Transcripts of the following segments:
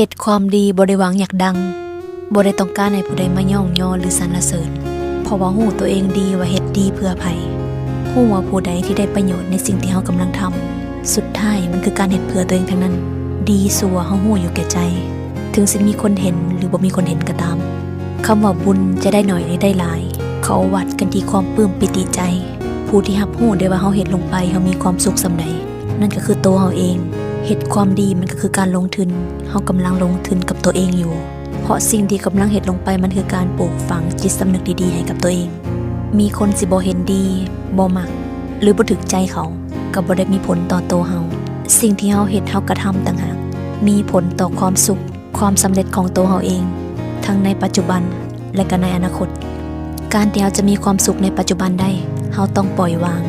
ເຮັດຄວາມດີບໍ່ໄດ້ຫວັງຢາກດັງ, ບໍ່ໄດ້ຕ້ອງການໃຫ້ຜູ້ໃດມາຍ້ອງຍໍ ຫຼື ສັນລະເສີນ, ເພາະວ່າຮູ້ຕົວເອງດີວ່າເຮັດດີເພື່ອໃຜ, ຮູ້ວ່າຜູ້ໃດທີ່ໄດ້ປະໂຫຍດໃນສິ່ງທີ່ເຮົາກຳລັງທຳ. ສຸດທ້າຍມັນຄືການເຮັດເພື່ອຕົວເອງທັງນັ້ນ, ດີຊົ່ວເຮົາຮູ້ຢູ່ແກ່ໃຈ, ເຖິງຊິມີຄົນເຫັນ ຫຼື ບໍ່ມີຄົນເຫັນກໍຕາມ. ຄຳວ່າບຸນຈະໄດ້ໜ້ອຍ ຫຼື ໄດ້ຫຼາຍ, ເຂົາວັດກັນທີ່ຄວາມປຶ້ມປີຕິໃຈ. ຜູ້ທີ່ຮັບຮູ້ໄດ້ວ່າເຮົາເຮັດລົງໄປ ເຮົາມີຄວາມສຸກສ່ຳໃດ, ນັ້ນກໍຄືໂຕເຮົາເອງ. ເຮັດຄວາມດີມັນກໍຄືການລົງທຶນ, ເຮົາກຳລັງລົງທຶນກັບຕົວເອງຢູ່, ເພາະສິ່ງທີ່ກຳລັງເຮັດລົງໄປ ມັນຄືການປູກຝັງຈິດສຳນຶກດີໆໃຫ້ກັບຕົວເອງ. ມີຄົນຊິບໍ່ເຫັນດີ, ບໍ່ມັກ ຫຼື ບໍ່ຖືກໃຈເຂົາ, ກໍບໍ່ໄດ້ມີຜົນຕໍ່ໂຕເຮົາ. ສິ່ງທີ່ເຮົາເຮັດ, ເຮົາກະທຳຕ່າງຫາກ ມີຜົນຕໍ່ຄວາມສຸກ, ຄວາມສຳເລັດຂອງໂຕເຮົາເອງ, ທັງໃນປັດຈຸບັນ ແລະ ກໍໃນອະນາຄົດ. ການທີ່ເຮົາຈະມີຄວາມສຸກໃນປັດຈຸບັນໄດ້, ເຮົາຕ້ອງປ່ອຍວາງ,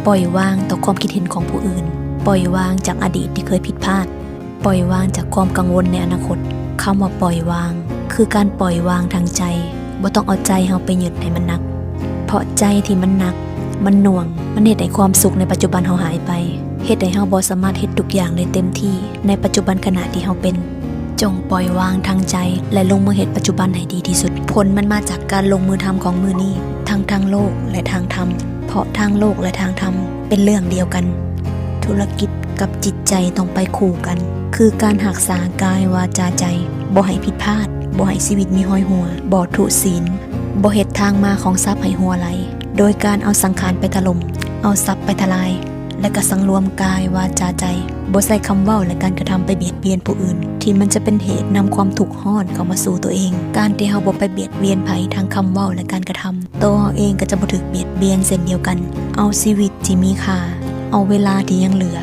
ປ່ອຍວາງຕໍ່ຄວາມຄິດເຫັນຂອງຜູ້ອື່ນ, ປ່ອຍວາງຈາກອະດີດທີ່ເຄີຍຜິດພາດ, ປ່ອຍວາງຈາກຄວາມກັງວົນໃນອະນາຄົດ. ຄຳວ່າປ່ອຍວາງ ຄືການປ່ອຍວາງທາງໃຈ, ບໍ່ຕ້ອງເອົາໃຈເຮົາໄປຍຶດໃຫ້ມັນໜັກ, ເພາະໃຈທີ່ມັນໜັກ, ມັນໜ່ວງ, ມັນເຮັດໃຫ້ຄວາມສຸກໃນປັດຈຸບັນເຮົາຫາຍໄປ, ເຮັດໃຫ້ເຮົາບໍ່ສາມາດເຮັດທຸກຢ່າງໄດ້ເຕັມທີ່ໃນປັດຈຸບັນຂະນະທີ່ເຮົາເປັນ. ຈົ່ງປ່ອຍວາງທາງໃຈ ແລະ ລົງມືເຮັດປັດຈຸບັນໃຫ້ດີທີ່ສຸດ. ຜົນມັນມາຈາກການລົງມືທຳຂອງມື້ນີ້, ທັງທາງໂລກ ແລະ ທາງທຳ, ເພາະທາງໂລກ ແລະ ທາງທຳເປັນເລື່ອງດຽວກັນ. ທຸລະກິດກັບຈິດໃຈຕ້ອງໄປຄູ່ກັນ, ຄືການຮັກສາກາຍ ວາຈາ ໃຈ, ບໍ່ໃຫ້ຜິດພາດ, ບໍ່ໃຫ້ຊີວິດມີຮອຍຮົ່ວ, ບໍ່ທຸສີນ, ບໍ່ເຮັດທາງມາຂອງຊັບໃຫ້ຮົ່ວໄຫຼ, ໂດຍການເອົາສັງຂານໄປຖະຫຼົ່ມ, ເອົາຊັບໄປທະລາຍ, ແລະ ກໍສັງລວມກາຍ ວາຈາ ໃຈ, ບໍ່ໃຊ້ຄຳເວົ້າ ແລະ ການກະທຳໄປບຽດບຽນຜູ້ອື່ນ ທີ່ມັນຈະເປັນເຫດນຳຄວາມທຸກຮ້ອນເຂົ້າມາສູ່ຕົວເອງ. ການທີ່ເຮົາບໍ່ໄປບຽດບຽນໃຜທາງຄຳເວົ້າ ແລະ ການກະທຳ, ໂຕເຮົາເອງກໍຈະບໍ່ຖືກບຽດບຽນເຊັ່ນດຽວກັນ. ເອົາຊີວິດທີ່ມີຄ່າ, ເອົາເວລາທີ່ຍັງເຫຼືອ,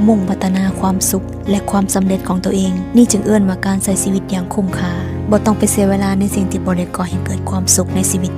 ມຸ່ງພັດທະນາຄວາມສຸກ ແລະ ຄວາມສຳເລັດຂອງຕົວເອງ. ນີ້ຈຶ່ງເອີ້ນວ່າການໃຊ້ຊີວິດຢ່າງຄຸ້ມຄ່າ. ບໍ່ຕ້ອງໄປເສຍເວລາໃນສິ່ງທີ່ບໍ່ໄດ້ກໍ່ໃຫ້ເກີດຄວາມສຸກໃນຊີວິດ.